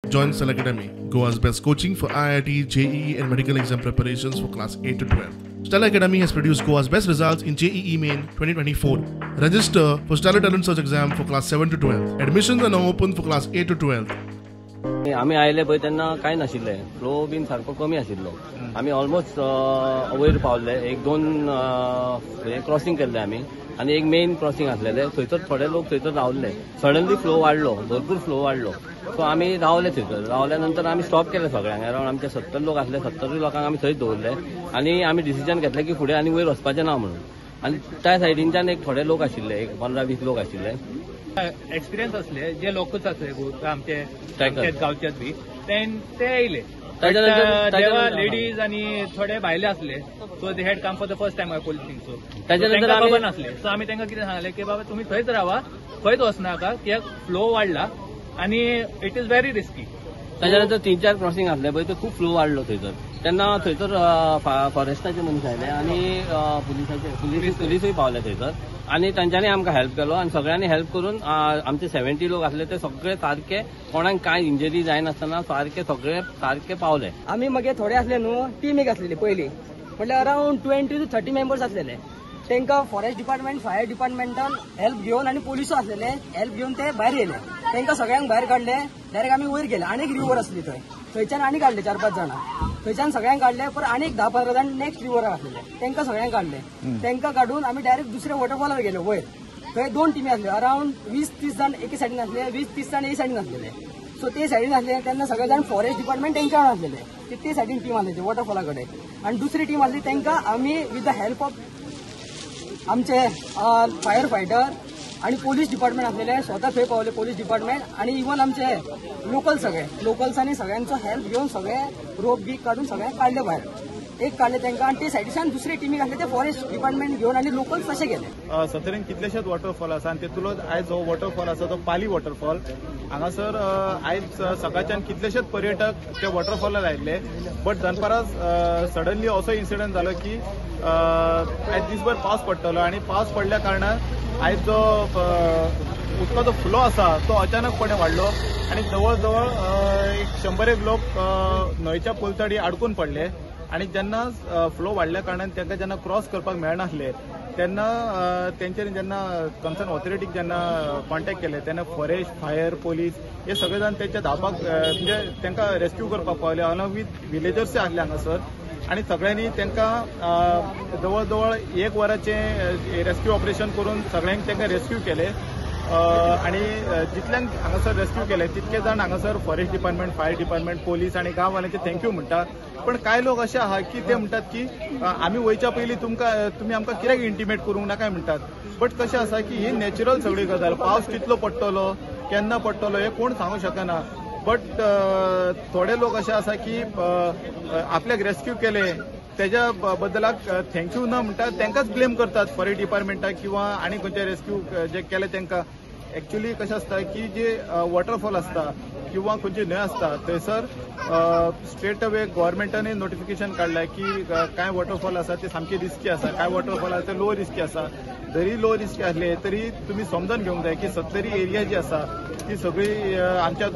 Join Stellar Academy, Goa's best coaching for IIT, JEE and medical exam preparations for class 8 to 12. Stellar Academy has produced Goa's best results in JEE Main 2024. Register for Stellar Talent Search exam for class 7 to 12. Admissions are now open for class 8 to 12. आमी आयले पळय तेन्ना कांय नाशिल्लें, flow बीन सारको कमी आशिल्लो. आमी ऑलमोस्ट वयर पावले, एक दोन क्रॉसिंग केल्ले आमी आनी एक मेन क्रॉसिंग आसलेले, थंयसर थोडे लोक थंयसर रावले. सडनली फ्लो वाडलो, भरपूर फ्लो वाडलो. सो आमी रावले थंयसर. रावल्या नंतर आमी स्टॉप केले सगळ्यांक. अरावंड आमचे 70 लोक आसले, 70 लोकांक आमी थंयच दवरले आनी आमी डिसिजन घेतलें की फुडें आनी वयर वचपाचें ना म्हणून. आनी त्या सायडीनच्यान एक थोडे लोक आशिल्ले, एक 15-20 लोक आशिल्ले, एक्सपिरियन्स असले जे लोकच आसले आमचे गांवच्यात बी ते येयले. लेडीज आनी थोडे भायले आसले, so they had come for the first time policing. So तांकां खबर नासले. सो आमी तांकां कितें सांगलें की बाबा तुमी थंयच रावा, खंयच वचनाका, कित्याक फ्लो वाडला आनी it is very risky. ताच्या नंतर 3-4 क्रॉसिंग आसले पळय, ते खूब फ्लो वाडलो थंयसर. तेन्ना थंयसर फॉरेस्टाचे मनीस आयले आनी पुलिसाचे पुलिसूय पावले थंयसर आनी तांच्यांनी आमकां हेल्प केलो आनी सगळ्यांनी हेल्प करून आमचे 70 लोक आसले ते सगळे सारके, कोणाक कांय इंजरी जायनासतना सारके सगळे सारके पावले. आमी मागीर थोडे आसले न्हू, टीम एक आसलेली पयली, म्हटल्यार अरावंड 20 to 30 members आसलेले. तांकां फॉरेस्ट डिपार्टमेंट, फायर डिपार्टमेंटान हेल्प घेवन आनी पोलिसूय आसलेले, हेल्प घेवन ते भायर येयले. तांकां सगळ्यांक भायर काडले, डायरेक्ट आमी वयर गेले. आनी एक रिवर आसली थंय, थंयच्यान आनी काडले 4-5 जाणां, थंयच्यान सगळ्यांक काडले. परत आनी एक 10-15 जाण नेक्स्ट रिवराक आसलेले, तांकां सगळ्यांक काडले. तांकां काडून आमी डायरेक्ट दुसऱ्या वॉटरफॉलार गेले वयर. थंय 2 टिमी आसल्यो, अरावंड 20-30 जाण एके सायडीन आसले, 20-30 जाण ए सायडीन आसलेले. सो ते सायडीन आसले तेन्ना सगळे जाण फॉरेस्ट डिपार्टमेंट तेंच्या वांगडा आसलेले, ते सायडीन टीम आसलेली वॉटरफॉला कडेन. आनी दुसरी टीम आसली तांकां आमी विथ the help of आमचे फायर फायटर आणि पोलीस डिपार्टमेंट आसलेले, स्वता थंय पावले पोलीस डिपार्टमेंट आणि इवन आमचे लोकल, सगळे लोकल्सांनी सगळ्यांचो हेल्प घेवन सगळे रोप बी काडून सगळ्यांक काडले भायर. एक काडले तांकां आनी ते सायडीच्यान दुसरे टिमीक आसले ते फॉरेस्ट डिपार्टमेंट घेवन आनी लोकल्स तशे गेले. सत्तरीन कितलेशेच वॉटरफॉल आसा आनी तेतूंतलोच आयज हो वॉटरफॉल आसा तो पाली वॉटरफॉल. हांगासर आयज सकाळच्यान कितलेशेच पर्यटक त्या वॉटरफॉलार आयिल्ले, बट दनपारां सडनली असो इन्सिडंट जालो की आयज दीसभर पावस पडटलो आनी पावस पडल्या कारणान आयज जो उदकाचो फ्लो आसा तो अचानकपणे वाडलो आनी जवळ जवळ 100 लोक न्हंयच्या पलतडी आडकून पडले. आनी जेन्ना फ्लो वाडल्या कारणान तांकां जेन्ना क्रॉस करपाक मेळनासले तेन्ना तेंच्यांनी जेन्ना कन्सर्न ऑथॉरिटीक जेन्ना कॉन्टेक्ट केले तेन्ना फॉरेस्ट, फायर, पोलीस हे सगळे जाण तेंच्या धांवपाक म्हणजे तांकां रेस्क्यू करपाक पावले. अलॉंग विथ विलेजर्सूय आसले हांगासर आनी सगळ्यांनी तांकां जवळ जवळ 1 वराचें रेस्क्यू ऑपरेशन करून सगळ्यांक तांकां रेस्क्यू केले. आनी जितल्यांक हांगासर रेस्क्यू केले तितके जाण हांगासर forest department, fire department, police आनी गांववाल्यांचे thank you म्हणटा. पण कांय लोक अशे आहा की ते म्हणटात की आमी वयच्या पयलीं तुमकां तुमी आमकां कित्याक इंटिमेट करूंक ना काय म्हणटात. बट कशें आसा की ही नॅचरल सगळी गजाल, पावस कितलो पडटलो, केन्ना पडटलो हें कोण सांगूं शकना. बट थोडे लोक अशे आसा की आपल्याक रेस्क्यू केले तेज्या बद्दलाक thank you ना म्हणटा, तांकांच ब्लेम करतात फॉरेस्ट डिपार्टमेंटाक किंवा आनी खंयचे रेस्क्यू जे केले तांकां. एक्चुअली कशें आसता की जे वॉटरफॉल आसता किंवा खंयची न्हंय आसता थंयसर स्ट्रेट अवे गव्हर्मेंटान नोटिफिकेशन काडलां की कांय वॉटरफॉल आसा ते सामके रिस्की आसा, कांय वॉटरफॉल आसा ते लो रिस्की आसा. जरी लो रिस्की आसले तरी तुमी समजून घेवंक जाय की सत्तरी एरिया जी आसा ती सगळी आमच्या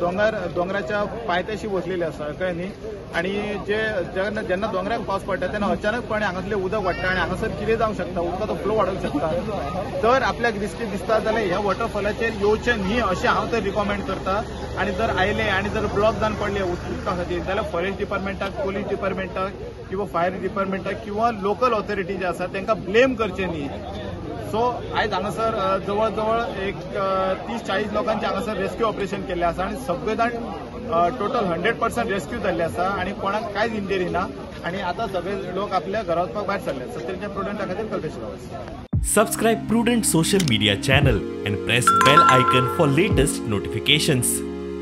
दोंगराच्या पायथ्याशी वसलेली आसा, कळ्ळें न्ही. आनी जे जेन्ना दोंगराक पावस पडटा तेन्ना अचानकपणे हांगासरलें उदक वाडटा आनी हांगासर कितें जावंक शकता, उदकाचो फ्लो वाडोवंक शकता. जर आपल्याक रिस्की दिसता जाल्यार ह्या वॉटरफॉलाचेर येवचें न्ही अशें हांव तर रिकॉमेंड करता. आनी जर आयले आनी जर ब्लॉक जावन पडले उदका खातीर जाल्यार फॉरेस्ट डिपार्टमेंटाक, पोलीस डिपार्टमेंटाक किंवा फायर डिपार्टमेंटाक किंवा लोकल ऑथॉरिटी जे आसा तांकां ब्लेम करचें न्ही. सो आयज हांगासर जवळ जवळ एक 30-40 लोकांचे हांगासर रेस्क्यू ऑपरेशन केल्लें आसा आनी सगळे जाण टोटल 100% रेस्क्यू जाल्ले आसा आनी कोणाक कांयच इंजरी ना आनी आतां सगळे लोक आपल्या घरा वचपाक भायर सरले. सत्तरीच्या प्रुडंटा खातीर Kalpesh Gawas. Subscribe Prudent social media channel and press bell icon for latest notifications.